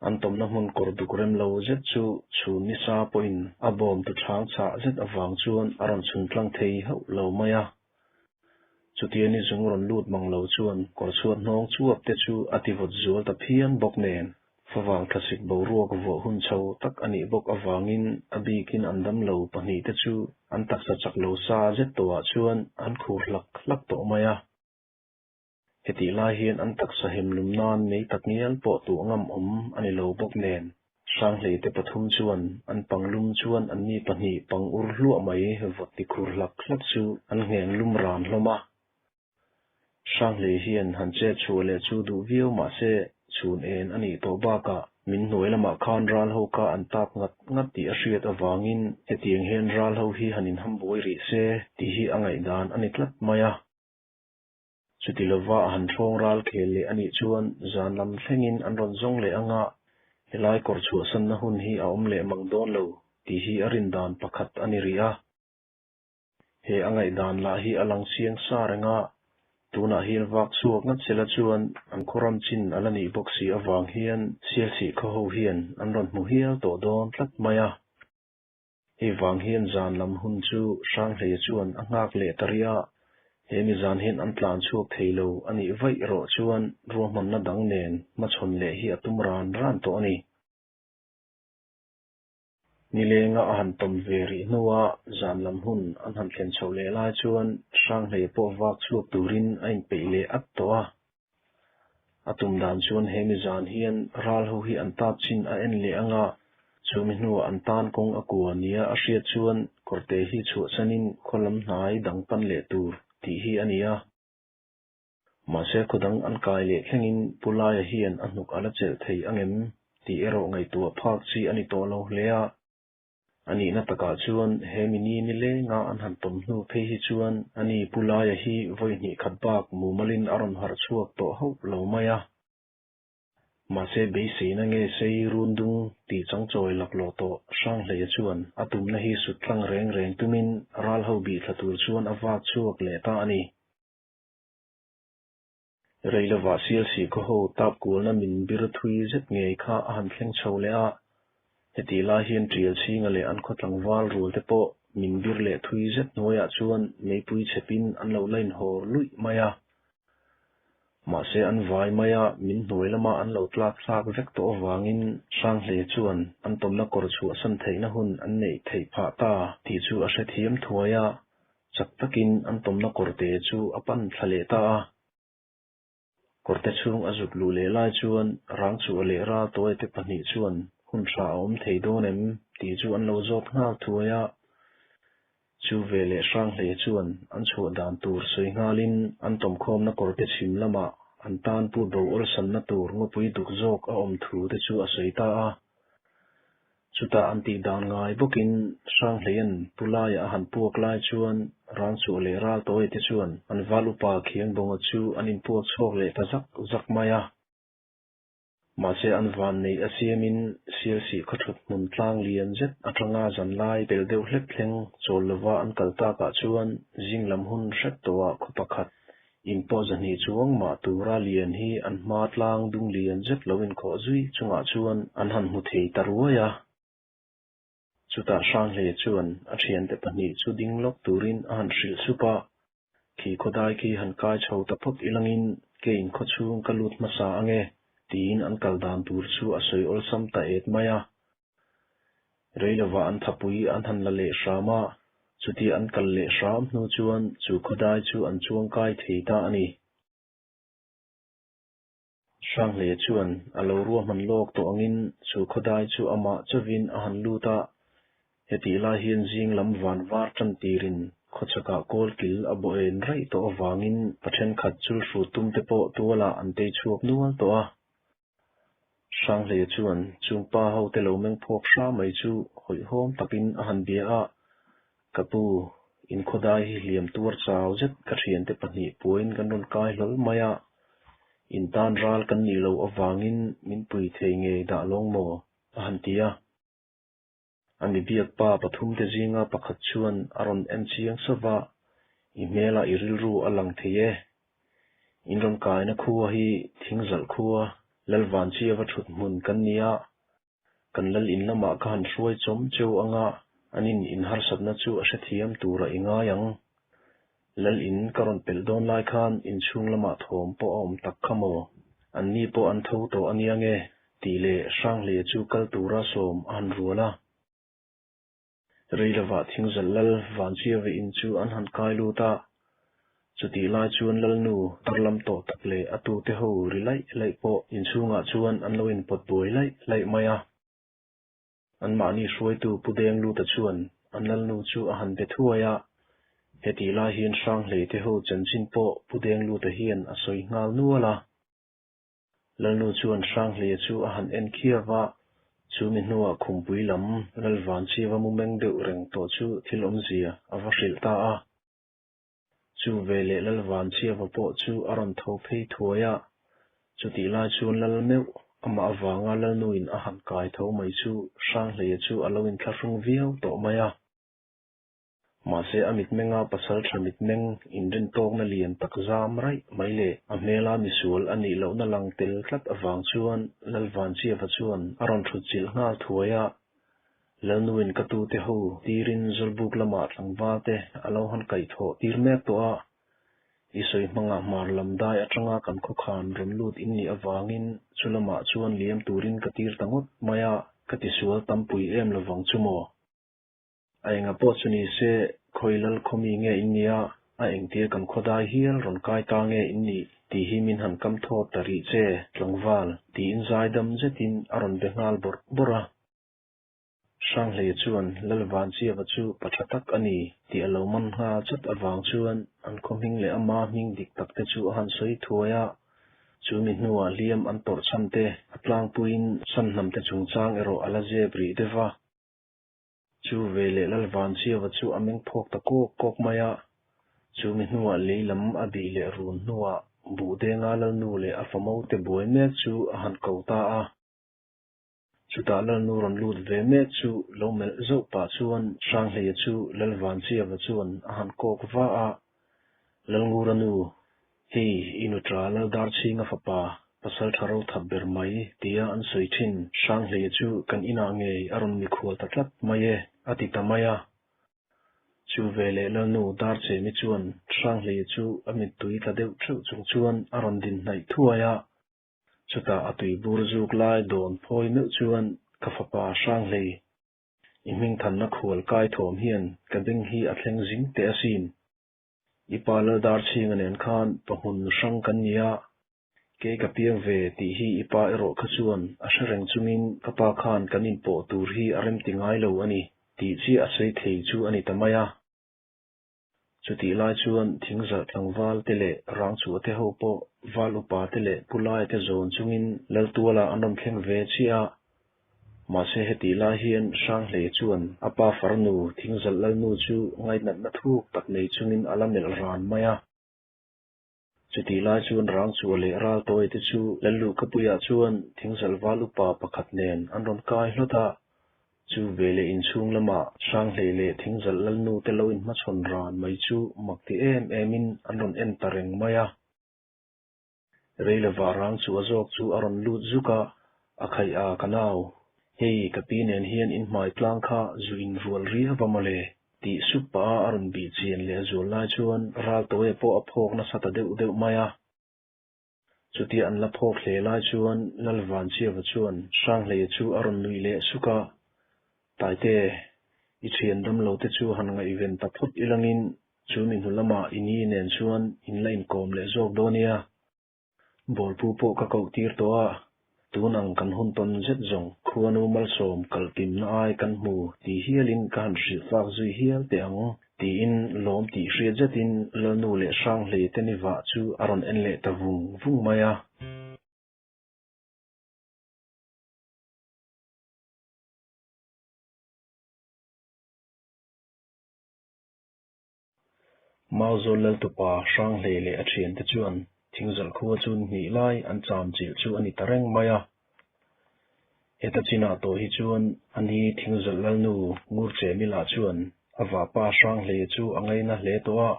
An tawmna hmun kawr duk rem lo zet chu chhun nisa pawhin a bawm tu chhang chhah zet avang chuan a rawn chhun tlang thei hauh lo mai a. Chutia ni zung rawn lut mang lo chuan kawr chhuat hnawng chuap te chu a ti vawt zual ta phian bawk nen, favang thlasik boruak vuah hun chho tak a nih bawk avangin a bikin an damlo pahnihte chu an taksa chak lo sa zet tawhah chuan an khur hlak hlak tawh mai a. Hetih lai hian an taksa hem lum nan mei tak ngial pawh tuah ngam awm a ni lo bawk nen, Hranghlei te pathum chuan an pang lum chuan anni pahnih pang ur hluah mai vawt ti khur hlak hlak chu an ngheng lum ran hlawm a. Hranghlei hian han chet chhuah leh chu duh viau mah se chhun en a nih tawh bakah min hnuai lamah khan ral ho kha an tap ngat ngat tih a hriat avangin hetiang hian ral ho hi han inhambuai rih se tih hi a ngaihdan a ni tlat mai a. Chuti lova a han hrawng ral khel leh a nih chuan zan lam thlengin an rawn zawng leh anga helai kawr chhuahsanna hun hi a awm leh mang dawn lo tih hi a rin dan pakhat a ni rih a. He a ngaihdan lah hi a lang chiang sa reng a, tunah hian vak chhuak ngat sela chuan an khawram chin a la nih bawk si avang hian Sialsih khaw ho hian an rawn hmu hial tawh dawn tlat mai a. Hei vang hian zan lam hun chu Hranghleia chuan a nghak leh ta rih a, he mi zan hian an tlan chhuak thei lo a nih vaih erawh chuan ruahmanna dang nen hmachhawn leh hi a tum ran ran tawh a ni. Nilenga a han tawm ve rih hnua zan lam hun an han thlen chhoh leh lai chuan Hranghleia pawh vak chhuak turin a inpeih leh at tawh a. A tum dan chuan he mi zan hian ral ho hi an tap chin a en leh anga, chumi hnuah an tan kawng a kua nia a hriat chuan kawrte hi chhuahsanin khaw lam hnai dang pan leh tur tih hi a ni a. Mahse khaw dang an kai leh thlengin Pu Laia hian a hnuk a la chelh thei angem tih erawh ngaihtuah phak chi a ni tawh lo hle a. A nihna takah chuan he mi ni nilenga an han tawm hnu phei hi chuan ani Pu Laia hi vawi hnih khat bak mumalin a rawn harh chhuak tawh hauh lo mai a. Mahse beiseina nge sei run dung tih changchawi laklawh tawh Hranghleia chuan a tumna hi sut tlang reng reng tumin ral ho bih thla tur chuan a vak chhuak leh ta a ni. Rei lovah Sialsih khaw ho tap kualna min bir thui zet ngei kha a han thleng chho leh a, hetih lai hian Tial chhinga leh an khaw tlangval rual te pawh min bir leh thui zet hnuaiah chuan meipui chhepin an lo la inhawr luih mai a. Mahse an vai mai a, min hnuai lama an lo tlak thlak vek tawh avangin Hranghle chuan an tawmna kawr chhuahsan theihna hun an neih theih phah ta tih chu a hrethiam thuai a, Chak takin an tawmna kawrte chu a pan thla leh ta a. Kawrte chhung a zuk luh leh lai chuan rang chu a leh ral tuai te pahnih chuan hun tha a awm thei dawn em tih chu an lo zawt nghal thuai a. Chu ve leh Hranghlei chuan an chhuah dan tur sawi nghalin an tawmkhawmna kawrte chhim lamah an tan put bo awlsamna tur ngawpui duk zawk a awm thu te chu a sawi ta a. Chutah an tih dan ngai bawkin Hranghleia'n pu laiah a han puak lai chuan Rangchuah leh Raltawi te chuan an val upa Khiangbawnga chu an inpuak chhuak leh ta zak zak mai a. Mahse an van neih a siamin Sialsih khaw thut hmun tlang lian zet atanga zan lai pel deuh hlek thleng chawl lova an kal takah chuan zing lam hun hret tawhah khaw pakhat In pawh zahnih chuang mah tura lian hi an hma tlang dung lian zet lo inkhawh zui chungah chuan an han hmu thei ta ruai a. Chutah Hranghle chuan a thiante pahnih chu ding lawk turin a han hrilh sup a, Khi khawdai khi han kai chho ta phawt ilangin ke inkhaw chhung ka lut hmasa ange, tiin an kal dan tur chu a sawi awlsam ta et mai a. Rei lovah an thapui an han la leh hram a, chutia an kal leh hram hnu chuan chu khawdai chu an chuang kai thei ta a ni. Hranghle chuan a lo ruahman lawk tawh angin chu khawdai chu amah chauhin a han lut a, hetih lai hian zing lam van var tan tirin khawchhakah kawlkil a bawh en raih tawh avangin pa thenkhat chulhru tum te pawh tualah an tei chhuak nual tawh a. Hranghlei chuan chung pa ho te lo meng phawk hra mai chu hawihhawm takin a han bia a, Ka pu, inkhawdai hi hliam tuar chau zet ka thiante pahnih puain kan rawn kai hlawl mai a, in tan ral kan nih loh avangin min pui thei ngei dah lawng maw? a han ti a. A mi biak pa pathumte zinga pakhat chuan a rawn en chiang sauh va, I hmelah i rilru a lang thei e. In rawn kaina khua hi thingzalh khua, Lal Vanchiava thut hmun kan ni a, kan lal in lamah ka han hruai chawm cheu anga anin in harsatna chu a hrethiam tura i ngai ang. Lal in ka rawn pelh dawn lai khan inchhung lamah thawm pawh a awm tak kha maw? Anni pawh an tho tawh a nia nge? tih leh Hranghleia chu kal tura sawm a han rual a. Rei lovah thingzalh lal Vanchiava in chu an han kai lut a, chutih lai chuan lalnu tarlam tawh tak leh a tute ho ri laih laih pawh inchhungah chuan an lo inpawt buai laih laih mai a. Anmahni hruaitu Pu Dengluta chuan an lalnu chu a han be thuai a, hetih lai hian Hranghlei te ho chanchin pawh Pu Dengluta hian a sawi nghal nual a. Lalnu chuan Hranghleia chu a han en khiau a, chu mi hnuah khumpui lam Lalvanchiava mu meng deuh reng tawh chu thil awmzia a va hrilh ta a. Chu veleh Lalvanchiava pawh chu a rawn tho phei thuai a, chutih lai chuan Lal meuh amah avanga Lalnuin a han kai tho mai chu Hranghleia chu a lo inthlahrung viau tawh mai a. Mahse a mitmenga pasal tha mitmeng inrintawkna lian tak zam raih mai leh a hmela misual a nih lohna lang tel tlat avang chuan Lalvanchiava chuan a rawn thut chilh nghal thuai a, Lalnuin ka tute ho tirin Zawlbuk lamah tlangval te a lo han kaihthawh tir mek tawh a, i sawi hmangah hmar lam dai atanga kan khawkhan rawn lut in nih avangin chu lamah chuan liam turin ka tir ta ngawt mai a, ka tisual tampui em lovang chu maw? A enga pawh chu ni se, khawi lal khawmi nge in nia, a engtir kan khawdai hial rawn kai ta nge in nih tih hi min han kam thawt ta rih che, tlangval, tiin zaidam zetin a rawn be nghal bawrh bawrh a. Hranghleia chuan Lalvanchiava chu pa tha tak a ni tih a lo man nghal chat avang chuan an khaw hming leh ama hming dik tak te chu a han sawi thuai a. Chu mi hnuah hliam an tawrh chhan te a tlangpuiin Sanhnam te chungchang erawh a la zep rih deuh va. Chu veleh Lalvanchiava chu a meng phawk ta kawk kawk mai a, chu mi hnuah lei lam a bih leh run hnuah Buhdenga Lalnu leh a famote buai mek chu a han ko ta a. Chutah Lalnu rawn lut ve mek chu lo melh zauh pah chuan Hranghleia chu Lalvanchiava chuan a han kawk va a, Lalngura nu, hei i nuṭa Laldarchhinga fapa pasal ṭha ro thap ber mai tia an sawi ṭhin Hranghleia chu kan inah ngei a rawn mikhual ta tlat mai e, a ti ta mai a. Chu veleh Lalnu Darchemi chuan Hranghleia chu a mittui tla deuh ṭheuh chung chuan a rawn din hnaih thuai a. Chutah a tuibur zuk lai dawn phawi meuh chuan ka fapa Hranghlei, i hmingthanna khual kai thawm hian ka beng hi a thleng zing teh asin. I pa Laldarchhinga nen khan pa hmun hrang kan ni a, kei ka piang ve tih hi i pa erawh kha chuan a hre reng chungin ka pa khan kan inpawh tur hi a remti ngai lo a ni tih chiah a sawi thei chu a ni ta mai a. Chutih lai chuan thingzalh tlangval te leh rangchhuah te ho pawh val upa te leh pu laia te zawn chungin Laltuala an rawn thleng ve chiah a. Mahse hetih lai hian Hranghlei chuan a pa farnu thingzalh lalnu chu ngainatna thuk tak nei chungin a la melh ran mai a. Chutih lai chuan rangchhuah leh raltawi te chu Lalluhkapuiah chuan thingzalh val upa pakhat nen an rawn kai hlawt a. Chu veleh inchhung lamah Hranghlei leh thingzalh lalnu te lo inhmachhawn ran mai chu mak ti em emin an rawn en ta reng mai a. Rei lovah rangchhuah zawk chu a rawn lut zuk a, a khaih a ka nau, hei ka pi nen hian in hmai tlang kha zu inrual riau va mawle. Tih sup pah a a rawn bih chian leh zual lai chuan Raltawia pawh a phawk nasa ta deuh deuh mai a. Chutia an la phawk hle lai chuan Lalvanchiava chuan Hranghleia chu a rawn nuih leh suk a, Taite, i thian damlo te chu han ngaihven ta phawt ilangin chu mi hnu lamah i ni nen chuan in la inkawm leh zawk dawn nia. Bawlpu pawh ka koh tir tawh a, tun ang kan hun tawn zet zawng khuanu malsawm kalkimna ai kan hmu ti hialin ka han hrilh fak zui hial teh ang tiin lawm tih hriat zetin Lalnu leh Hranghlei te ni vah chu a rawn en leh ta vung vung mai a. Mauzawl Laltupa Hranghlei leh a thiante chuan thingzalh khua chu hnih lai an cham chilh chu a ni ta reng mai a. Heta chinah tawh hi chuan a ni thingzalh Lalnu Ngurchemila chuan a vapa Hranghlei chu a ngaina hle tawh a.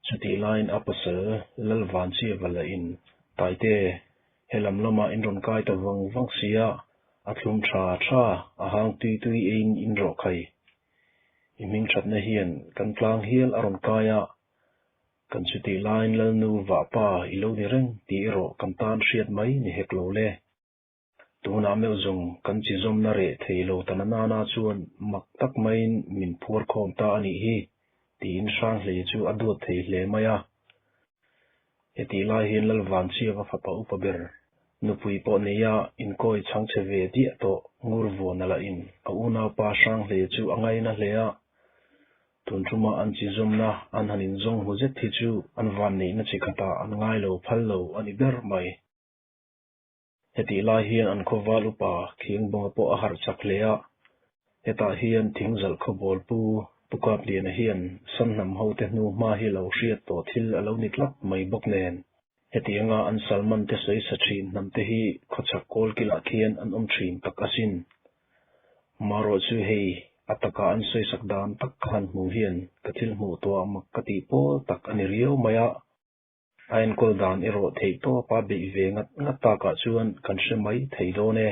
Chutih laiin a pasal Lalvanchiava lahin, Taite, Helam lamah in rawn kai ta vang vang si a, a thlum tha tha, a hang tui tui eiin in rawh khai. I hming thatna hian kan tlang hial a rawn kai a, kan chutih laiin Lalnu vahpa i lo ni reng tih erawh kan tan hriat mai ni hek lo le. Tunah meuh zawng kan chi zawmna reh thei lo ta na nana chuan mak tak maiin min phuar khawm ta a nih hi, tiin Hranghlei chu a duat thei hle mai a. Hetih lai hian Lalvanchhiava fapa upa ber nupui pawh neia inkawi chhangchhe ve diah tawh Ngurvuana lahin a unaupa Hranghlei chu a ngaina hle a. Tun ṭuma an chi zawmna an han inzawng hmu zet hi chu an vanneihna chi khatah an ngai lo phal lo a ni ber mai. Hetih lai hian an khawval upa Khiangbawnga pawh a harh chak hle a, hetah hian thingzalh khawbawl pu Pu Kapliana hian Sanhnam hote hnu hma hi lo hriat tawh thil a lo ni tlat mai bawk nen, hetianga an Salman te sawi sa thin hnam te hi khawchhak kawlkilah khian an awm thin tak asin. Marawh chu hei a taka an sawisak dan tak ka han hmuh hian ka thil hmuh tuah mak ka tih pawl tak a ni riau mai a. A enkawl dan erawh theih tawpa beih ve ngat ngat takah chuan kan hre mai thei dawn e,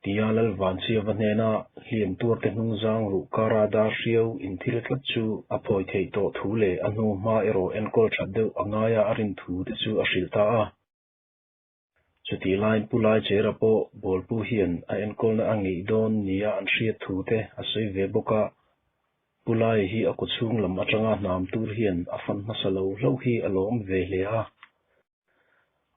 tia Lalvanchhiava hnena hliam tuarte hnung zang ruh kara dar hriau inthil tlat chu a phawi theih tawh thu leh a hnu hma erawh enkawl that deuh a ngaia a rin thu te chu a hrilh ta a. Chutih laiin Pu Laichera pawh Bawlpu hian a enkawlna a ngeih dawn nia an hriat thu te a sawi ve bawk a. Pu Laia hi a kawchhung lam atanga hnam tur hian a fan hmasa lo hlauh hi a lawm ve hle a.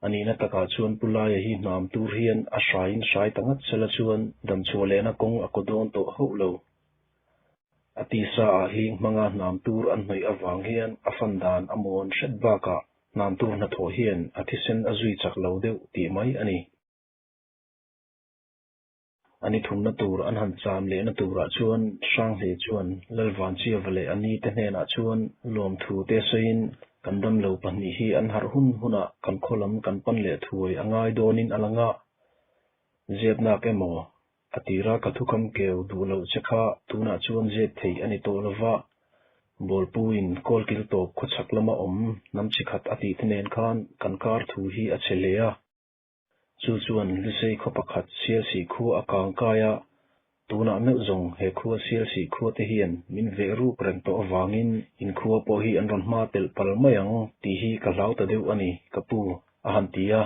A nihna takah chuan Pu Laia hi hnam tur hian a hraiin hrai ta ngat sela chuan damchhuah lehna kawng a kaw dawn tawh hauh lo. A tisa ah hling hmanga hnam tur an hnawih avang hian a fan dan a muan hret bakah hnam tur hnathawh hian a thisen a zui chak lo deuh tih mai a ni. A ni thumna tur an han cham lehna turah chuan Hranghlei chuan Lalvanchiava leh a nite hnenah chuan lawmthu te sawiin kan damlo pahnih hi an harh hun hunah kan khaw lam kan pan leh thuai a ngai dawnin a lang a, zepnak emaw A tira ka thukam keu duh loh che kha tunah chuan zet thei a ni tawh lo va, Bawlpuiin kawlkil tawp khawchhak lama awm hnam chi khat a tih te nen khan kan kar thu hi a che hle a. Chu chuan Lusei khaw pakhat Sialsih khua a kang kai a, tunah meuh zawng he khua Sialsih khua te hian min veh ruk reng tawh avangin in khua pawh hi an rawn hma telh pal mai ang tih hi ka hlau ta deuh a ni, ka pu, a han ti a.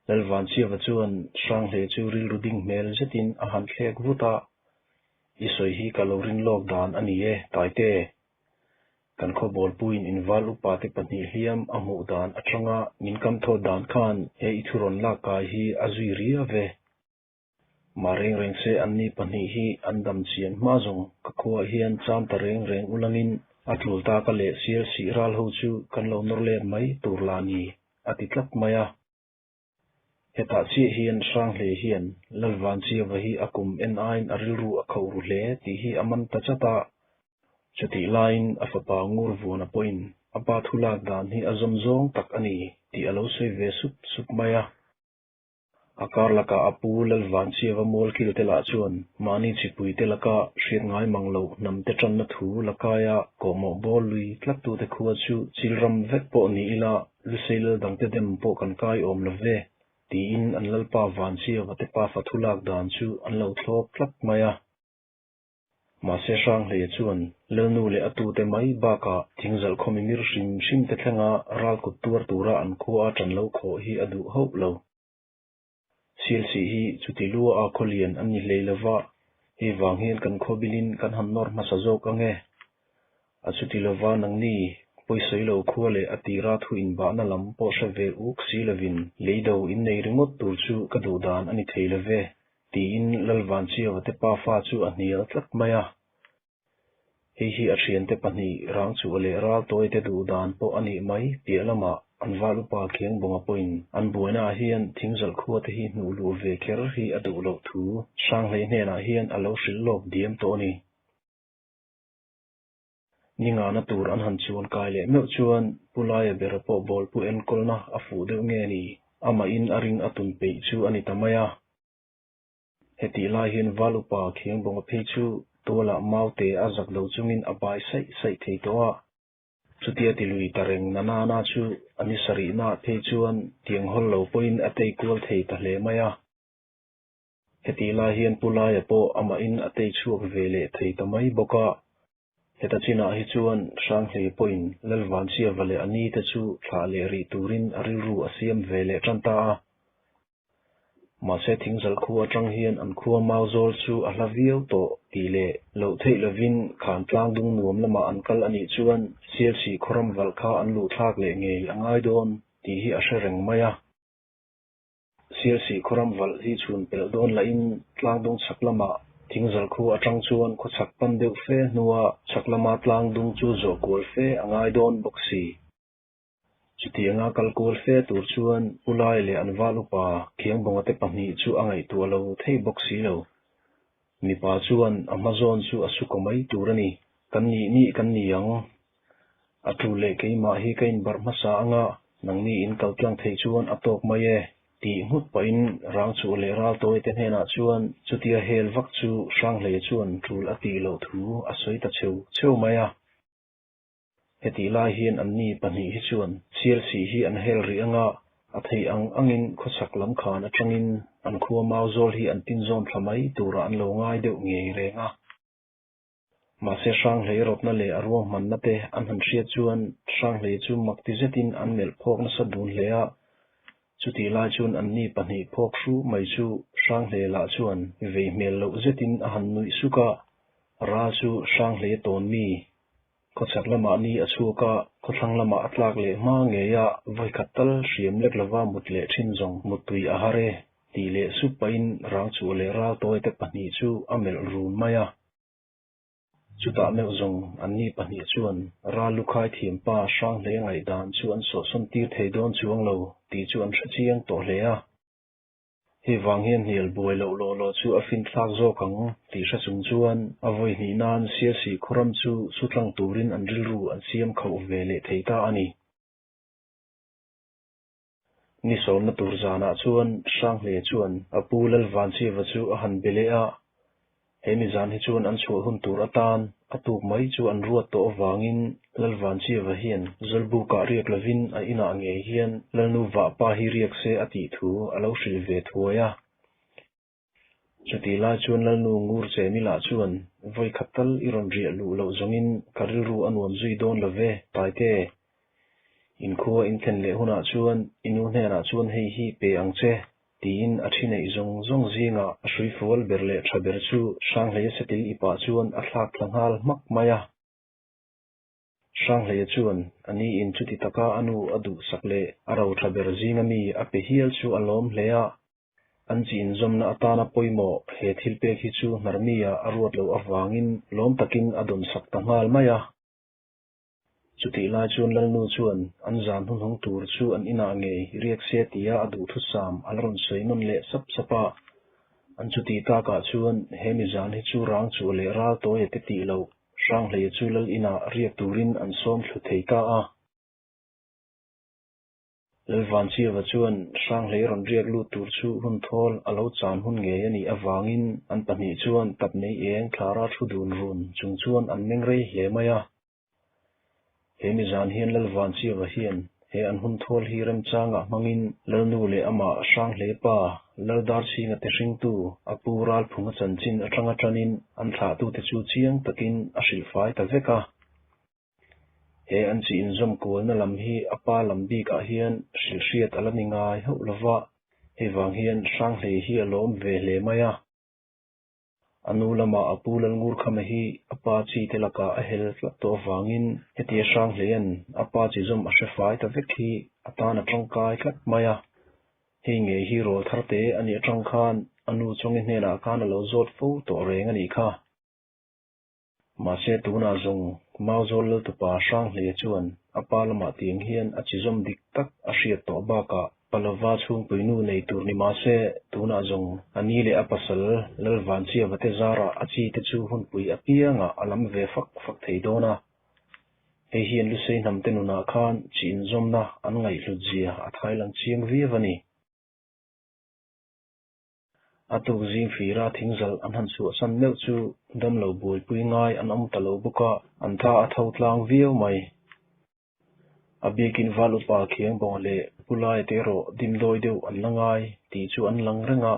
Lalvanchhiava chuan Hranghlei chu rilru ding hmel zetin a han thlek vut a, I sawi hi ka lo rin lawk dan a ni e, Taite. Kan khawbawlpuiin inval upate pahnih hliam a hmuh dan atanga min kam thawt dan khan he i thu rawn lak kai hi a zui ria ve. Mah reng reng se anni pahnih hi an dam chian hma zawng ka khuaah hian cham ta reng reng ulangin a tul ta ka leh sial sih ral ho chu kan lo nawr let mai tur lah ni a ti tlat mai a. Hetah chiah hian Hranghlei hian Lalvanchiava hi a kum en aiin a rilru a kho ru hle tih hi a man ta chat a. Chutih laiin a fapa Ngurvuana pawhin a pa thu lak dan hi a zawm zawng tak a ni tih a lo sawi ve sup sup mai a. A kar lakah a pu Lalvanchiava mualkil te lah chuan mahni chipui te laka hriat ngai mang loh hnam te tanna thu lakaia kawhmawh bawl lui tlattute khua chu chilram vek pawh ni ila Lusei lal dangte dem pawh kan kai awm lo ve tiin an lalpa Vanchiava te pafa thu lak dan chu an lo thlawp tlat mai a. Mahse Hranghleia chuan Lalnu leh a tute mai bakah thingzalh khaw mimir hrim hrim te thlenga ral kut tuar tura an khua a ṭan lo khawh hi a duh hauh lo. Sialsih hi chuti lua a khaw lian an ni hlei lova, hei vang hian kan khaw bilin kan han nawr hmasa zawk ang e. A chuti lova nangni pawisawi lo khua leh a tira thu inbahna lam pawh hre ve uk si lovin leido innei ringawt tur chu ka duh dan a ni thei love. Tiin Lalvanchiava te pafa chu a hnial tlat mai a. Hei hi a thiante pahnih Rangchuah leh Raltawite duh dan pawh a nih mai piah lamah an val upa Khiangbawnga pawhin an buainaah hian thingzalh khua te hi hnuh luh ve kher hi a duh loh thu Hranghlei hnenah hian a lo hrilh lawk diam tawh a ni. Ni ngahna tur an han chuan kai leh meuh chuan Pu Laia bera pawh bawlpu enkawlna a fuh deuh nge ni, amahin a ring a tun peih chu a ni ta mai a. Hetih lai hian Val upa Khiangbawnga phei chu tualah maute a zak lo chungin a bai saih saih thei tawh a. Chutia ti lui ta reng na nana chu a ni sarihnaah phei chuan tiang hawl lo pawhin a tei kual thei ta hle mai a. Hetih lai hian Pu Laia pawh amahin a tei chhuak ve leh thei ta mai bawk a. Heta chinah hi chuan Hranghlei pawhin Lalvanchiava leh a nite chu thlah leh rih turin a rilru a siam ve leh tan ta a. Mahse thingzal khua atang hian an khua mau zawl chu a hla viau tawh tih leh loh theih lovin khan tlang dung nuam lamah an kal a nih chuan Sialsih khawram valh kha an luh thlak leh ngei a ngai dawn tih hi a hre reng mai a. Sialsih khawram valh hi chhun pelh dawn lahin tlang dung chhak lamah thingzal khua atang chuan khaw chhak pan deuh fe hnua chhak lama tlang dung chu zawh kual fe a ngai dawn bawk si. Chutianga kal kual fe tur chuan U Lai leh an val upa Khiangbawnga te pahnih chu a ngaihtuah lo thei bawk si lo. Mipa chuan a hma zawn chu a su kaw mai tur a ni. Kan nih nih kan ni ang. A tul leh keimah hi ka inbarh hmasa anga nangni in kal tlang theih chuan a tawk mai e tih nghut pahin Rangchuh leh Raltawi te hnenah chuan chutia hel vak chu Hranghleia chuan tul a tih loh thu a sawi ta cheu cheu mai a. Hetih lai hian anni pahnih hi chuan Sialsih hi an hel rih anga a theih ang angin khawchhak lam khan atangin an khua mau zawl hi an tinzawn thla mai turah an lo ngai deuh ngei reng a. Mahse Hranghlei rawtna leh a ruahmanna te an han hriat chuan Hranghlei chu mak ti zetin an melh phawk nasa dun hle a. Chutih lai chuan anni pahnih phawk hru mai chu Hranghlei lah chuan vei hmel loh zetin a han nuih suk a, Ral chu Hranghlei tawn mi Khawchhak lamah ni a chhuak a, khawthlang lamah a tlak leh hma ngei a, vawikhat tal hriam lek lova mut leh thin zawng muttui a har e, tih leh sup pahin Rangchuh leh Raltawi te pahnih chu a melh run mai a. Chutah meuh zawng anni pahnih chuan Ral lukhai thiampa Hranghlei ngaihdan chu an sawhsawn tir thei dawn chuang lo tih chu an hre chiang tawh hle a. Hei vang hian hnial buai loh law law chu a finthlak zawk ang tih hre chung chuan a vawi hnih nan Sialsih khawram chu su tlang turin an rilru an siam khauh ve leh thei ta a ni. Ni sawmna tur zanah chuan Hranghle chuan a pu Lalvanchiva chu a han be leh a, He mi zan hi chuan an chhuah hun tur atan a tuk mai chu an ruat tawh avangin Lalvanchiava hian Zawlbukah riak lovin a inah ngei hian Lalnu vahpa hi riak se a tih thu a lo hrilh ve thuai a. Chutih lai chuan Lalnu ngur che milah chuan vawi khat tal i rawn riah luh loh zawngin ka rilru a nuam zui dawn lo ve, Taite. Inkhua in thlen leh hunah chuan i nu hnenah chuan hei hi pe ang che. Tiin a thi neih zawng zawng zingah a hrui fual ber leh tha ber chu Hranghleia satil i pah chuan a thlak thla nghal hmak mai a. Hranghleia chuan a ni in chuti taka a nu a duhsak leh a ro tha ber zinga mi a pe hial chu a lawm hle a. An chi inzawmna atana pawimawh he thil pek hi chu hnarmi-ah a ruat loh avangin lawm takin a dawnsak ta nghal mai a. Chutih lai chuan Lalnu chuan an zan hnuhnung tur chu an inah ngei riak se tia a duhthusam a la rawn sawi nawn leh sap sap a. An chutih takah chuan he mi zan hi chu rang chuh leh ral tawia te tih loh Hranghleia chu Lal inah riak turin an sawm thlu thei ta a. Lalvanchiava chuan Hranghlei rawn riak lut tur chu hun thawl a lo chan hun ngei a nih avangin an pahnih chuan tap nei eng thlara thu dun run chung chuan an meng rei hle mai a. He mi zan hian Lalvanchiava hian he an hun thawl hi remchangah hmangin Lalnu leh amah Hranghlei pa Laldarchhinga te hringtu a pu Ralphunga chanchin atanga tanin an thlahtute chu chiang takin a hrilhfai ta vek a. He an chi inzawm kualna lam hi a pa lam bikah hian hrilhhriat a la ni ngai hauh lo va, hei vang hian Hranghlei hi a lawm ve hle mai a. A nu lamah a pu Lalngurkhama hi a pa chi te lakah a hel tlat tawh avangin hetia Hranghleia'n a pa chi zawm a hre fai ta vek hi a tan a tangkai tlat mai a. Hei ngei hi rawl thar te a nih atang khan a nu Chawngi hnenah khan a lo zawt fo tawh reng a nih kha. Mahse tunah zawng Mauzawl Laltupa Hranghleia chuan a pa lamah tiang hian a chizawm dik tak a hriat tawh bakah Palova chhungpuinu nei tur ni mahse tunah zawng a ni leh a pasal Lalvanchiava te zarah a chi te chu hunpui apiangah a lam ve fak fak thei dawn a. Hei hian Lusei hnamte nunah khan chi inzawmna an ngaihhlut zia a thailang chiang viau a ni. A tuk zing fira thingzalh an han chhuahsan meuh chu damlo buaipui ngai an awm ta lo bawk a, an tha a tho tlang viau mai. A bikin Val upa Khiangbawnga leh Pu Laia te erawh dimdawi deuh an la ngai tih chu an lang reng a.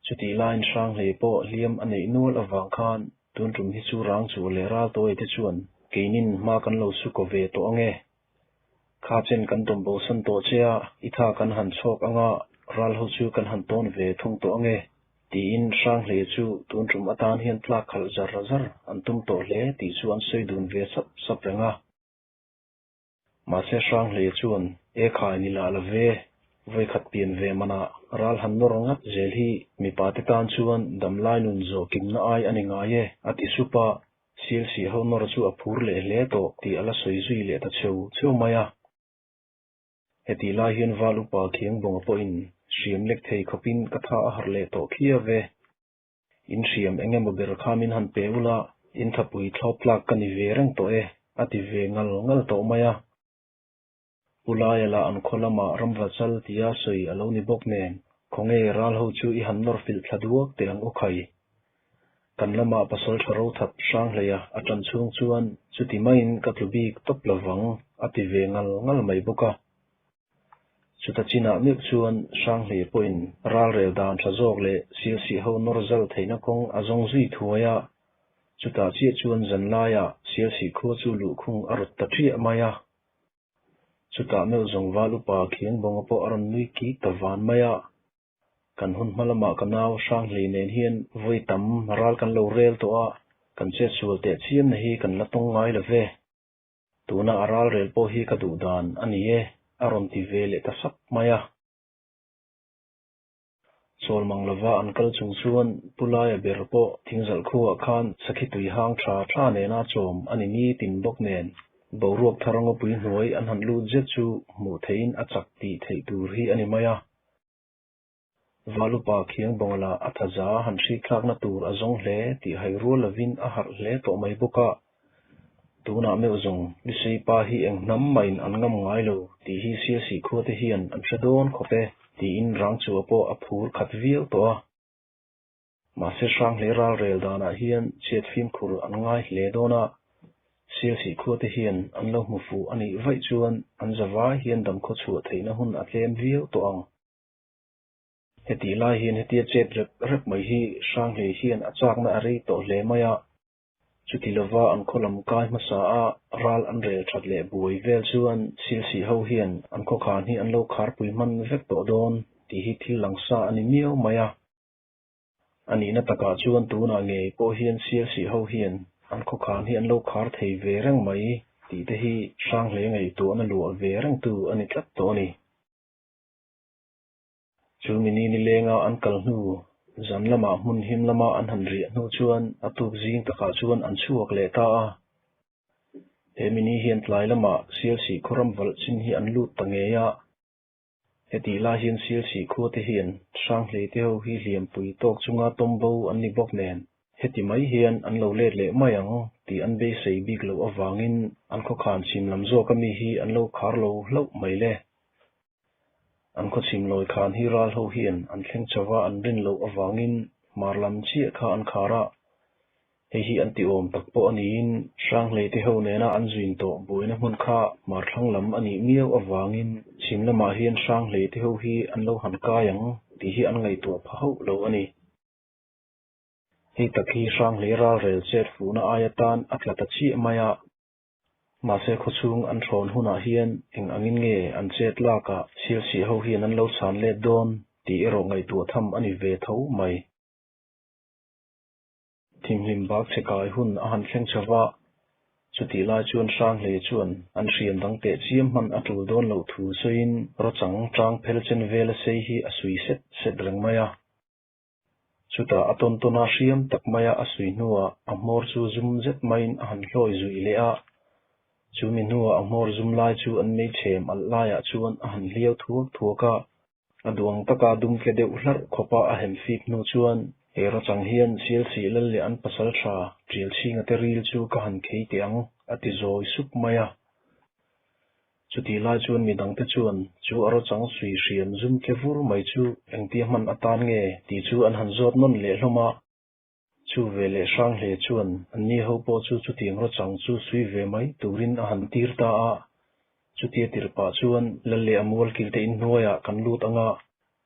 Chutih laiin Hranghlei pawh hliam a neih nual avang khan tun tum hi chu Rangchur leh Raltawia te chuan keinin hma kan lo su kaw ve tawh ange. Kha chen kan tawm bosan tawh che a, i tha kan han chhawk anga ral ho chu kan han tawn ve thung tawh ange tiin Hranghlei chu tun tum atan hian tlak khalh zar zar an tum tawh hle tih chu an sawi dun ve sap sap reng a. Mahse Hranghleia chuan, E khai ni lah la ve, vawikhat pian ve manah ral han nawr ngat zel hi mipa te tan chuan damlai nun zawh kimna ai a ni ngai e, a ti sup a, Sialsih ho nawr chu a phur leh hle tawh tih a la sawi zui leh ta cheu cheu mai a. Hetih lai hian Val upa Khiangbawnga pawhin hriam lek thei khawpin ka tha a harh leh tawh khiau ve. In hriam eng emaw ber kha min han pe ula, in thapui thlawp tlak ka ni ve reng tawh e, a ti ve ngal ngal tawh mai a. Pu Laia lah an khaw lamah ramva chal tia sawi a lo ni bawk nen, khawnge ral ho chu i han nawr filh thla duak teh ang u khai. Kan lamah pasal tha ro that hrang hleia a tan chhung chuan chuti maiin ka tlu bik tawp lovang, a ti ve ngal ngal mai bawk a. Chuta chinah meuh chuan Hranghlei pawhin ralrel dan tha zawk leh Sialsih ho nawr zal theihna kawng a zawng zui thuai a, chutah chiah chuan zanlaiah Sialsih khua chu luhkhung a rawt ta ṭiah mai a. Chutah meuh zawng val upa Khiangbawnga pawh a rawn nui kik ta van mai a. Kan hun hma lamah ka nau Hranghlei nen hian vawi tam ral kan lo rel tawh a, kan chetsual teh chiamna hi kan la tawng ngai lo ve. Tuna a ralrel pawh hi ka duh dan a ni e, a rawn ti ve leh ta sap mai a. Chawl mang lova an kal chung chuan Pu Laia ber pawh thingzalh khuaah khan sakhi tui hang tha tha nena chawm a ni nitin bawk nen boruak thar ngawpui hnuai an han lut zet chu hmuh theihin a chak tih theih tur hi a ni mai a. Valupa Khiangbawngala a thaza han hrikthlakna tur a zawng hle tih hai rual lovin a harh hle tawh mai bawk a. Tunah meuh zawng Lusei pa hi eng hnam mahin an ngam ngai lo tih hi Sialsih khua te hian an hre dawn khawp e tiin Rangchua pawh a phur khat viau tawh a. Mahse Hranghlei ralrel danah hian chhiat fimkhur an ngai hle dawn a, Sialsih khua te hian an lo hmu fuh a nih vaih chuan an zavai hian damkhaw chhuah theihna hun a tlem viau tawh ang. Hetih lai hian hetia chet rep rep mai hi Hranghlei hian a chakna a rei tawh hle mai a, chuti lova an khaw lam kai hmasa a ral an rel that leh buai vel chuan Silsih ho hian an khawkhan hi an lo kharpui hman vek tawh dawn tih hi thil langsa a ni miau mai a. A nihna takah chuan tunah ngei pawh hian Sialsih ho hian an khawkhan hi an lo khar thei ve reng mai tih te hi Hranghlei ngaihtuahna luah ve rengtu a ni tlat tawh a ni. Chu mini nilenga an kal hnu, zan lamah hmun him lama an han riah hnu chuan a tuk zing takah chuan an chhuak leh ta a. He mini hian tlai lamah Sialsih khaw ram valh chin hi an lut ta ngei a. Hetih lai hian Sialsih khua te hian Hranghlei te ho hi hliampui tawk chunga tawmbo an ni bawk nen heti mai hian an lo let leh mai ang tih an beisei bik loh avangin an khawkhan chhim lam zawka mi hi an lo khar lo hlauh mai le. An khawchhim lawi khan hi ral ho hian an thleng chho va an rin loh avangin hmar lam chiah kha an khar a, hei hi an tiawm tak pawh a niin Hranghlei te ho nena an zuin tawh buaina hmun kha hmar thlang lam a nih miau avangin chhim lamah hian Hranghlei te ho hi an lo han kai ang tih hi an ngaihtuah pha hauh lo a ni. Hei tak hi Hranghlei ralrel chet fuhna aia tan a tla ta chiah mai a. Mahse khawchhung an hrawn hunah hian eng angin nge an chet lakah Sialsih ho hian an lo chhan let dawn tih erawh ngaihtuah tham a ni ve tho mai. Thimhlim bak chhe kai hun a han thleng chho va, chutih lai chuan Hranghlei chuan an hriam dang teh chiam hman a tul dawn loh thu sawiin rawchang tang phel chen vela sei hi a sui set set reng mai a. Chutah a tawn tawn a hriam tak maia a sui hnuah a hmawr chu zum zet maiin a han hlawi zuih leh a. Chu mi hnuah a hmawr zum lai chu an meichhem alh laiah chuan a han hliau thuak thuak a. A duang taka dum tle deuh hlarh khawpa a hem fip hnu chuan he rawchang hian Sialsih lal leh an pasal tha Ṭialchhinga te ril chu ka han khei teh ang a ti zawi sup mai a. Chutih lai chuan mi dangte chuan chu a rawchang sui hriam zum tle vur mai chu engtia hman atan nge tih chu an han zawt nawn leh hlawm a. Chu ve leh Hranghle chuan anni ho pawh chu chutiang rawchang chu sui ve mai turin a han tir ta a. Chutia tirh pah chuan Lal leh a mualkilte inhnuaiah kan lut anga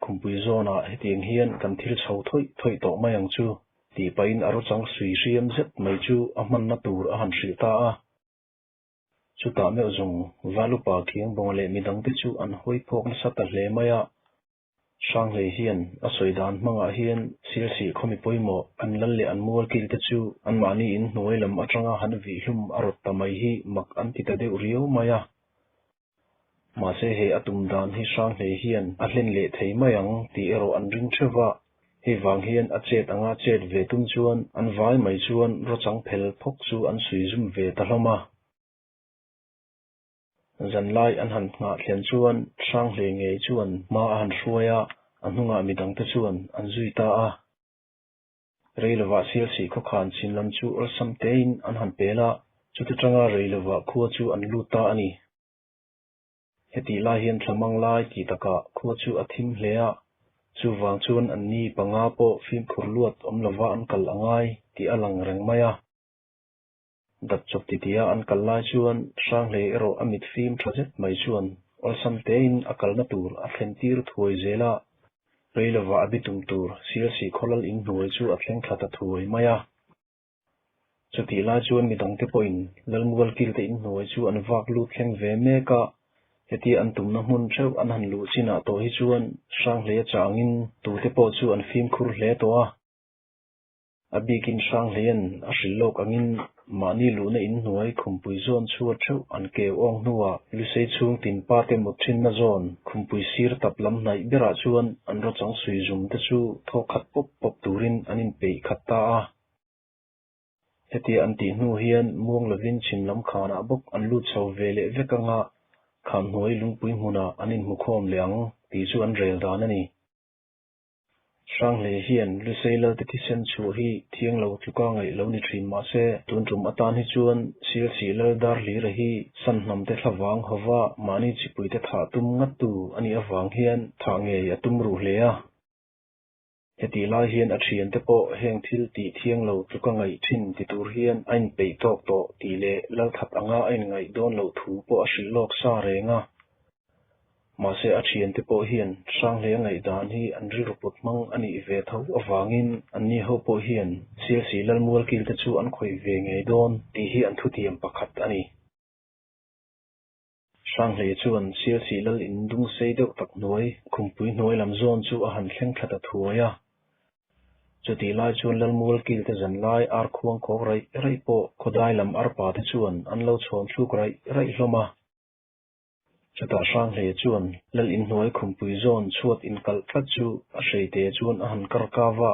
Khumpui zawnah hetiang hian kan thil chho thawih thawih tawh mai ang chu tih pahin a rawchang sui hriam zet mai chu a hmanna tur a han hrilh ta a. Chutah meuh zawng Valupa Khiangbawnga leh midangte chu an hawi phawk nasa ta hle mai a. Hranglei hian a sawi dan hmangah hian Sialsih khawmi pawimawh an lal leh an mualkilte chu anmahni in hnuai lam atanga han vihhlum a rawt ta mai hi mak an ti ta deuh riau mai a. Mahse he a tum dan hi Hranglei hian a hlen leh thei mai ang tih erawh an ring theuh va, hei vang hian a chet anga chet ve tum chuan an vai mai chuan rawchang phel phawk chu an sui zum ve ta hlawm a. Zanlai an han nghah thlen chuan Hranglei ngei chuan hma a han hruai a, a hnungah midangte chuan an zui ta a. Reilovah Sialsih khawkhan chin lam chu awlsam tein an han pel a, chuti tanga Reilovah khua chu an lut ta a ni. Hetih lai hian thlamang lai tih takah khua chu a thim hle a, chuvang chuan anni panga pawh fimkhur luat awm lova an kal a ngai tih a lang reng mai a. Dap chawp titia an kal lai chuan Hranglei erawh a mit fim tha zet mai chuan awlsam tein a kalna tur a thlen tir thuai zel a, Reilovah a bitum tur Sialsih khawlal in hnuai chu a thleng thla ta thuai mai a. Chutih lai chuan midangte pawhin Lalmual kilte in hnuai chu an vak lut thleng ve mek a, hetia an tumna hmun theuh an han luh chinah tawh hi chuan Hranghleia changin tute pawh chu an fimkhur hle tawh a. A bikin Hranghleia'n a hrilh lawk angin mahni luhna in hnuai khumpui zawn chhuat theuh an keu awng hnuah Lusei chhung tin pa te mut thinna zawn khumpui sir tap lam hnaih berah chuan an rawchang sui zum te chu thaw khat pawp pawp turin an inpeih khat ta a. Hetia an tih hnu hian muang lovin chhim lam khanah bawk an lut chho ve leh vek anga khan hnuai lungpui hmunah an inhmukhawm leh ang tih chu an rel dan a ni. Hranglei hian Lusei Lalte thisen chhuah hi thiang lo tluka ngaih lo ni thin mah se, tun tum atan hi chuan Sialsih Lal Darhlira hi Sanhnamte thlavang hova mahni chipuite thah tum ngattu a nih avang hian thah ngei a tum ruh hle a. Hetih lai hian a thiante pawh heng thil tih thiang lo tluka ngaih thin ti tur hian a inpeih tawk tawh tih leh Lalthat anga a inngaih dawn loh thu pawh a hrilh lawk sa reng a. Mahse a thiante pawh hian Hranghleia ngaihdan hi an rilru put hmang a nih ve tho avangin anni ho pawh hian Sialsih Lalmual kilte chu an khawih ve ngei dawn tih hi an thutiam pakhat a ni. Hranghleia chuan Sialsih Lal in dung sei deuh tak hnuai khumpui hnuai lam zawn chu a han thleng thla ta thuai a. Chutih lai chuan Lalmual kilte zan lai ar khuang khawk raih raih pawh khawdai lam arpa te chuan an lo chhawn thluk raih raih hlawm a. Chutah Hranghleia chuan Lal inhnuai khumpui zawn chhuat inkalh tlat chu a hreite chuan a han kar kau a.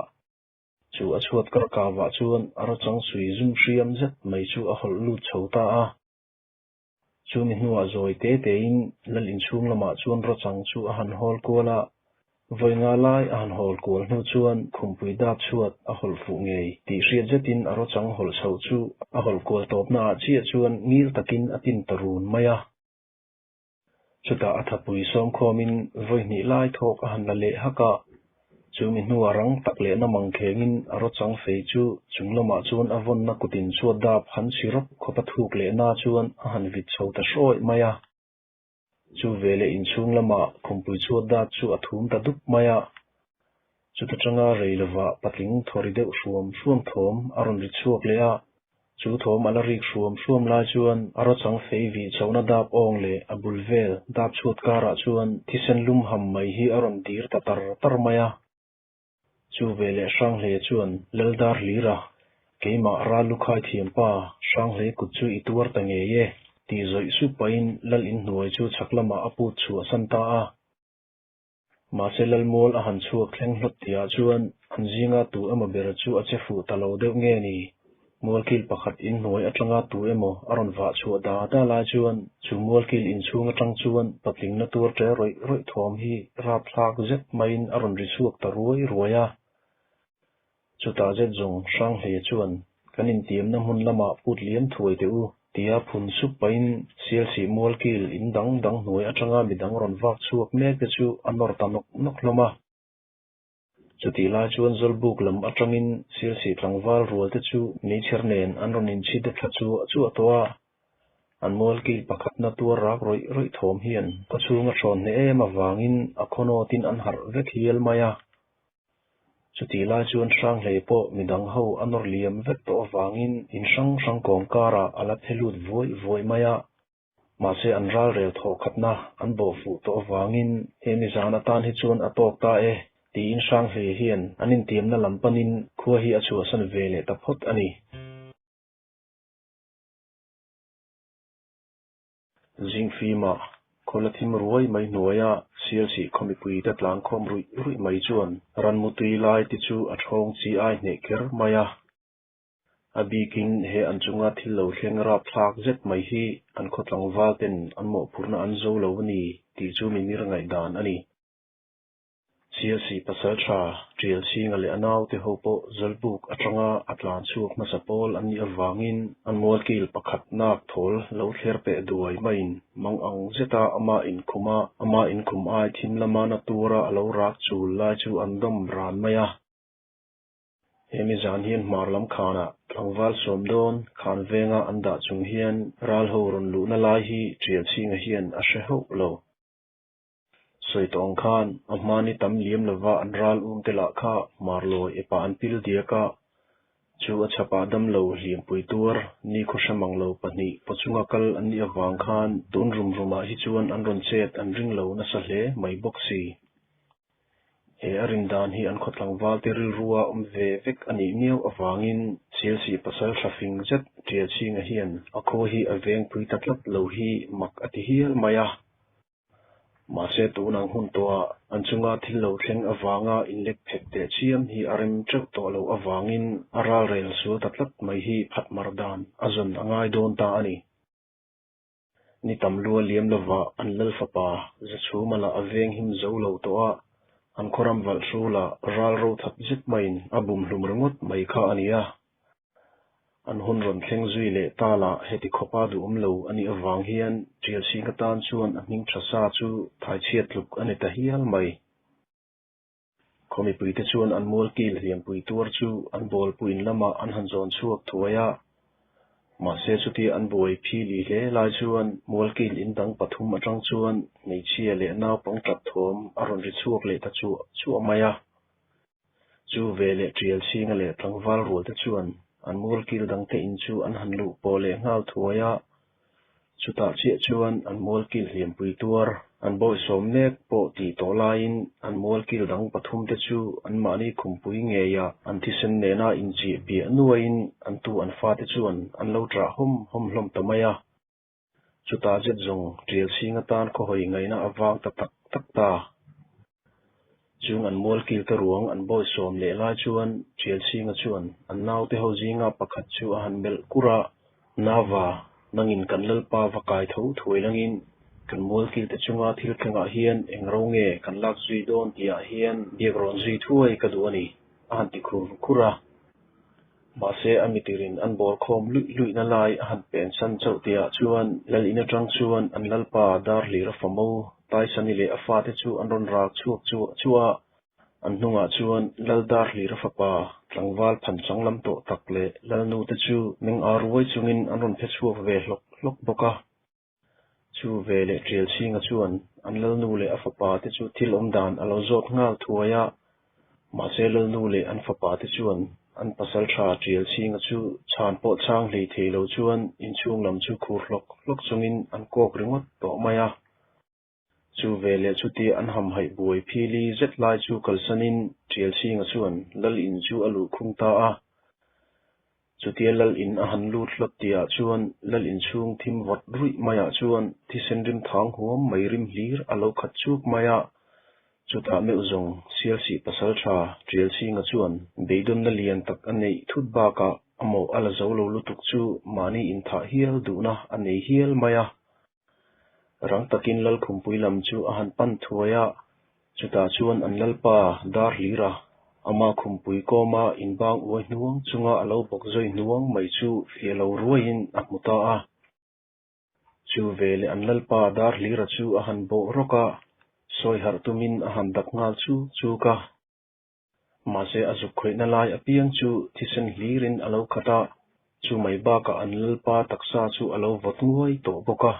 Chu a chhuat kar kauah chuan a rawchang sui zum hriam zet mai chu a hawlh lut chho ta a. Chu mi hnuah zawi te tein Lal inchhung lamah chuan rawchang chu a han hawl kual a. Vawi nga lai a han hawl kual hnu chuan khumpui dap chhuat a hawlh fuh ngei tih hriat zetin a rawchang hawlh chhoh chu a hawlh kual tawpnaah chiah chuan ngil takin a tin ta run mai a. Chutah a thapui sawmkhawmin vawi hnih lai thawk a han la leh hak a, chu mi hnuah rang tak leh na mangkhengin a rawchang fei chu chung lamah chuan a vawnna kutin chhuat dap han chhi rawp khawp a thuk leh na chuan a han vit chho ta hrawih mai a. Chu veleh inchhung lamah khumpui chhuat dat chu a thum ta dup mai a. Chuta tanga rei lovah patling thawri deuh hruam hruam thawm a rawn ri chhuak leh a. Chu thawm a la rik hruam hruam lai chuan a rawchang fei vih chhohna dap awng leh a bul vel dap chhuat karah chuan thisen lum ham mai hi a rawn dir ta tar tar mai a. Chu veleh Hranghleia chuan Laldar Hlira, keimah ral lukhai thiam pa, Hranghleia kut chu i tuar ta ngei e, tih zawih sup pahin Lal inhnuai chu chhak lamah a put chhuah san ta a. Mahse Lalmual a han chhuak thleng hlawt tihah chuan an zinga tu emaw ber chu a che fuh ta lo deuh nge ni? Mualkil pakhat inhnuai atanga tu emaw a rawn vah chhuah da da lai chuan chu mualkil inchhung atang chuan patling na tuar ṭe rawih rawih thawm hi rapthlak zet maiin a rawn ri chhuak ta ruai ruai a. Chutah zet zawng Hranghleia chuan kan intiamna hmun lamah put liam thuai teh u tia phun sup pahin Sialsih mualkil in dang dang hnuai atanga midang rawn vak chhuak mek te chu a nawr ta nawk nawk hlawm a. Chutih lai chuan Zawlbuk lam atangin Sialsih tlangval rual te chu meichher nen an rawn inchhi de thla chuah chuah tawh a. An mualkil pakhatna tuar rak rawih rawih thawm hian khawchhung a hrawn hneh em avangin a khawnawtin an harh vek hial mai a. Chutih lai chuan Hranghlei pawh midang ho a nawr liam vek tawh avangin in hrang hrang kawng karah a la phe lut vuai vuai mai a. Mahse an ralrel thawhkhatna an bawh fuh tawh avangin he mizan atan hi chuan a tawk ta e tiin Hranghlei hian an intiamna lam panin khua hi a chhuahsan ve leh ta phawt a ni. Zingfima khawla thim ruai mai hnuaia Sialsih khaw mipuite tlangkhawm ruih ruih mai chuan ranmutui lai te chu a thawng chi ai hneh kher mai a. A bikin he an chunga thil lo thleng rapthlak zet mai hi an khaw tlangval ten an mawhphurhna an zo lo a ni tih chu mimir ngaihdan a ni. Sialsih pasaltha Tialchhinga leh a naute ho pawh Zawlbuk atanga a tlan chhuak hmasa pawl an nih avangin an mualkil pakhat nak thawl lo thler peh duai maiin mang ang zeta ama inkhum a, ama inkhum ai thim lama na tura a lo rak chul lai chu an dawm ran mai a. Hemi zan hian hmar lam khanah tlangval sawm dawn khan venga an dah chung hian ral ho rawn luhna lai hi Tialchhinga hian a hre hauh lo. Sawi tawh ang khan a hmani tam liam lova an ral um te lah kha hmarlawi epah an pil diak a, chu a chhapah damlo hliampui tuar nikhaw hre mang lo pahnih pawchunga kal an nih avang khan tun rum rumah hi chuan an rawn chet an ring lo nasa hle mai bawk si. He a rin dan hi an khaw tlangval te rilrua awm ve vek a nih miau avangin Sialsih pasal thla fing zet Tialchhinga hian a khaw hi a vengpui ta tlat lo hi mak a ti hial mai a. Mahse tunang hun tawhah an chunga thil lo thleng avanga inlek phet teh chiam hi a rem teuh tawh loh avangin a ralrel sual ta tlat mai hi phat mar dan a zawn a ngai dawn ta a ni. Ni tam lua liam lovah an lal fapa Zachhuma lah a veng him zo lo tawh a, an khawram valh hrulah ral ro that zet maiin a bum hlum ringawt mai kha a ni a. An hun rawn thleng zui leh ta lah heti khawpa duhawm lo a nih avang hian Tialchhinga tan chuan a hming tha sa chu thaichhiat tluk a ni ta hial mai. Khaw mipuite chuan an mualkil hliampui tuar chu an bawlpui in lamah an han zawn chhuak thuai a. Mahse chutia an buai phili hle lai chuan mualkil in dang pathum atang chuan hmeichhia leh naupang tap thawm a rawn ri chhuak leh ta chuah chuah mai a. Chu ve leh Tialchhinga leh tlangval rualte chuan an mualkil dangte in chu an han luh pawh leh nghal thuai a. Chutah chiah chuan an mualkil hliampui tuar, an bawihsawm mek pawh tih tawh laiin an mualkil dang pathumte chu anmahni khumpui ngeia an thisen nena inchiah piah nuaiin an tu an fate chuan an lo ṭah hawm hawm hlawm ta mai a. Chutah zet zawng Tialchhing atan khawhawi ngaihna a vang ta tak tak ta. Chung an mualkil te ruang an bawihsawm leh lai chuan Tialchhinga chuan an naute ho zinga pakhat chu a han melh kur a, Nava, nangin kan Lalpa va kai tho thuai langin kan mualkil te chunga thil thlengah hian eng ro nge kan lak zui dawn tihah hian biak rawn zui thuai ka duh a ni, a han ti khur khur a. Mahse a mitirin an bawr khawm luih luihna lai a han pen san chauh tihah chuan lal in atang chuan an lalpa dar hlir a fa mo Taisani leh a fate chu an rawn rak chhuak chuah chuah a. An hnungah chuan lal dar hlir a fapa tlangval phan chang lam tawh tak leh lalnu te chu meng ar ruai chungin an rawn phe chhuak ve hlawk hlawk bawk a. Chu ve leh Tialchhinga chuan an lalnu leh a fapa te chu thil awm dan a lo zawt nghal thuai a, mahse lalnu leh an fapa te chuan an pasal tha Tialchhinga chu chhan pawh chhang hlei thei lo chuan inchhung lam chu khur hlawk hlawk chungin an kawk ringawt tawh mai a. Chu ve leh chutia an hamhaih buai phili zet lai chu kalsanin Tialchhinga chuan lal in chu a luh khung ta a. Chutia lal in a han lut hlawt tihah chuan lal in chhung thim vawt ruih maiah chuan thisen rim thang huam mai rim hlir a lo khat chuk mai a. Chutah meuh zawng Sialsih pasaltha Tialchhinga chuan beidawnna lian tak a neih thut bakah a mawh a la zo lo lutuk chu mahni inthah hial duhna a nei hial mai a. Rang takin Lalkhumpui lam chu a han pan thuai a, chutah chuan an Lalpa dar hlir a, ama khumpui kawma inbang uai hnuang chunga a lo bawk zawi hnuang mai chu fiah lo ruaiin a hmu ta a. Chu veleh an Lalpa dar hlira chu a han bawh rawk a, sawi harh tumin a han dap nghal chuk chuk a. Mahse a zuk khawihna lai apiang chu thisen hlirin a lo khat a. Chu mai bakah an lalpa taksa chu a lo vawt nguai tawh bawk a.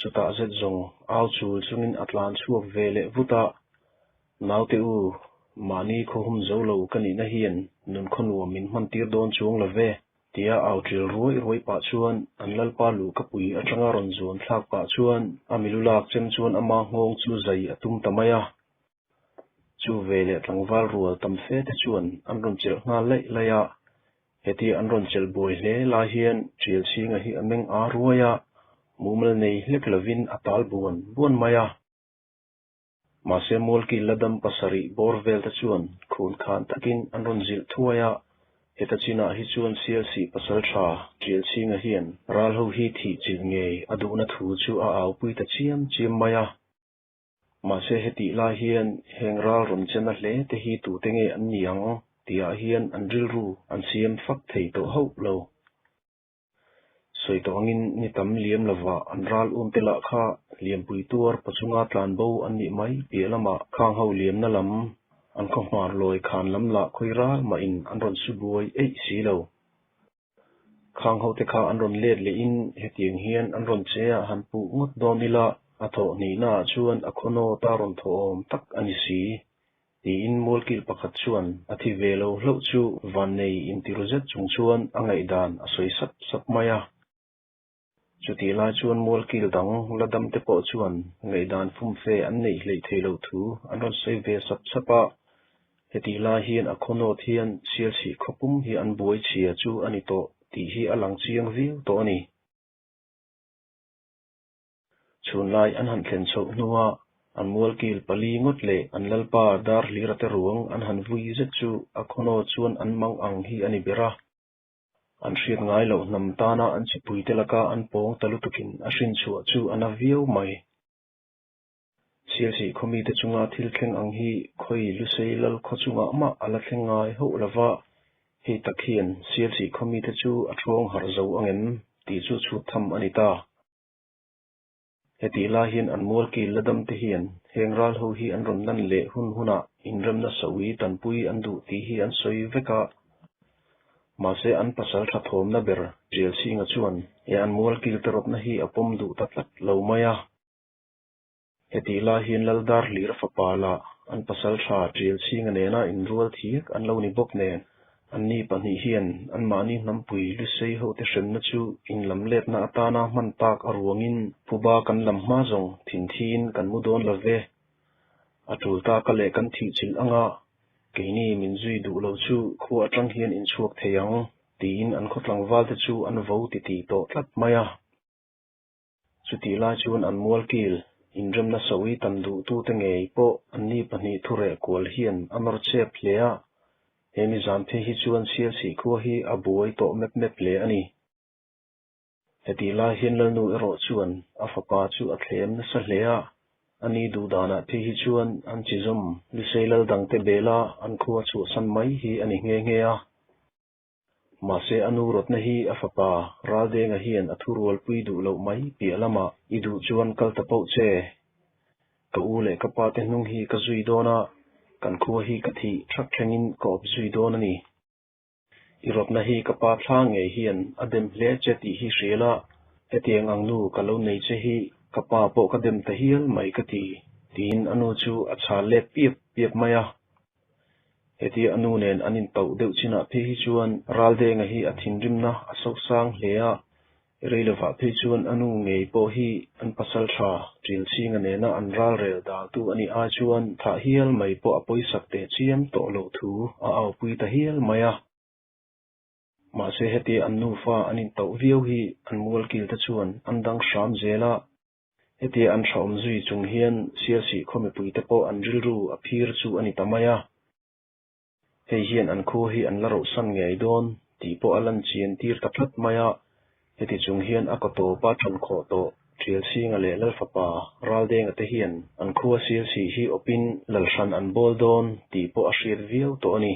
Chutah zet zawng au chul chungin a tlan chhuak ve leh vut a, Naute u, mahni khawhum zo lo ka nihna hian nun khaw nuam min hman tir dawn chuang lo ve, tia au ṭil ruai ruai pah chuan an lalpa luhkapui aṭanga rawn zuan thlak pah chuan a milu lak chem chuan ama nghawng chu zai a tum ta mai a. Chu ve leh tlangval rual tam fe te chuan an rawn chelh nghal laih laih a, hetia an rawn chelh buai hle lai hian Ṭialchhinga hi a meng â ruai a, mumal nei hlek lovin a tal buan buan mai a. Mahse Mualkil la dam pasarih bawr vel te chuan khun khan takin an rawn zilh thuai a, heta chinah hi chuan Sialsih pasalṭha Ṭialchhinga hian ral ho hi thih chilh ngei a duhna thu chu a aupui ta chiam chiam mai a. Mahse hetih lai hian heng ral rawn chena hle te hi tute nge an ni ang tihah hian an rilru an siam fak thei tawh hauh lo. Sawi tawh angin ni tam liam lovah an ral um te lah kha liampui tuar pachunga tlan bo an nih mai piah lamah khang ho liamna lam an khaw hmar lawi khan lam lah khawi ral mahin an rawn su buai eih si lo. Khang hote kha an rawn let lehin hetiang hian an rawn che a han puh ngawt dawn ila a thawh hnihnaah chuan a khaw nawt a rawn thawh awm tak a ni si, tiin mualkil pakhat chuan a thi ve lo hlauh chu vannei intiru zet chung chuan a ngaihdan a sawi sap sap mai a. Chutih lai chuan mualkil dang la dam te pawh chuan ngaihdan fumfe an neih hleih thei loh thu an rawn sawi ve sap sap a. Hetih lai hian a khaw nawt hian Sialsih khawpum hi an buai chhia chu a ni tawh tih hi a lang chiang viau tawh a ni. Chhunlai an han thlen chhoh hnua an mualkil pali ngawt leh an lalpa dar hlira te ruang an han vui zet chu a khaw nawt chuan an mang ang hi a ni ber a. An hriat ngai loh hnam tana an chipuite laka an pawng ta lutukin a hrinchhuah chu a na viau mai. Sialsih khawmite chunga thil thleng ang hi khawi Lusei lal khaw chungah mah a la thleng ngai hauh lova, hei tak hian Sialsih khawmite chu a ṭhawng harh zo ang em tih chu chhut tham a ni ta. Hetih lai hian an mualkil la dam te hian heng ral ho hi an rawn lan leh hun hunah inremna sawi tanpui an duh tih hi an sawi vek a. Mahse an pasal tha thawmna ber Ṭialchhinga chuan he an mualkil te rawtna hi a pawm duh ta tlat lo mai a. Hetih lai hian Laldar Hlira fapa lah an pasal tha Ṭialchhinga nena inrual thiak an lo ni bawk nen Anni pahnih hian anmahni hnampui Lusei hote hremna chu inlamletna atana hman tak a ruangin phuba kan lam hma zawng thinthiin kan mu dawn lo ve. A tul taka leh kan thihchilh anga keini min zui duh lo chu khua atang hian inchhuak thei ang tiin an khaw tlangvalte chu an vo titih tawh tlat mai a. Chutih lai chuan an mualkil inremna sawi tam duhtute ngei pawh anni pahnih thureh kual hian a nawr chep hle a, he mi zan phei hi chuan Sialsih khua hi a buai tawh mep mep hle a ni. Hetih lai hian Lalnu erawh chuan a fapa chu a thlem nasa hle a, ani duh danah phei hi chuan an chizawm Lusei lal dangte bela an khua chhuahsan mai hi a ni nghe nghe a. Mahse a nu rawtna hi a fapa Raldenga hian a thurualpui duh loh mai piah lamah i duh chuan kal ta pauh che. Ka u leh ka pa te hnung hi ka zui dawn a, kan khua hi ka thih thak thlengin ka awp zui dawn a ni. I rawtna hi ka pa thla ngei hian a dem hle che tih hi hria la, hetiang ang nu ka lo nei che hi ka pa pawh ka dem ta hial mai ka ti, tiin a nu chu a chhal let piap piap mai a. Hetia a nu nen an intauh deuh chinah phei hi chuan Raldenga hi a thinrimna a sosang hle a, rei lovah phei chuan a nu ngei pawh hi an pasal tha Ṭilchhinga nena an ralrel daltu a nih ai chuan thah hial mai pawh a pawisak teh chiam tawh loh thu a aupui ta hial mai a. Mahse hetia an nufa an intauh viau hi an mualkil te chuan an dang hram zel a. Hetia an hrahawm zui chung hian Sialsih khaw mipuite pawh an rilru a phir chu a ni ta mai a. Hei hian an khua hi an la rohsan ngei dawn tih pawh a lan chian tir ta tlat mai a. Heti chung hian a kaw tawpa ṭan khawh tawh Ṭialchhinga leh Lalfapa Raldenga te hian an khua Sialsih hi awpin lalhran an bawl dawn tih pawh a hriat viau tawh a ni.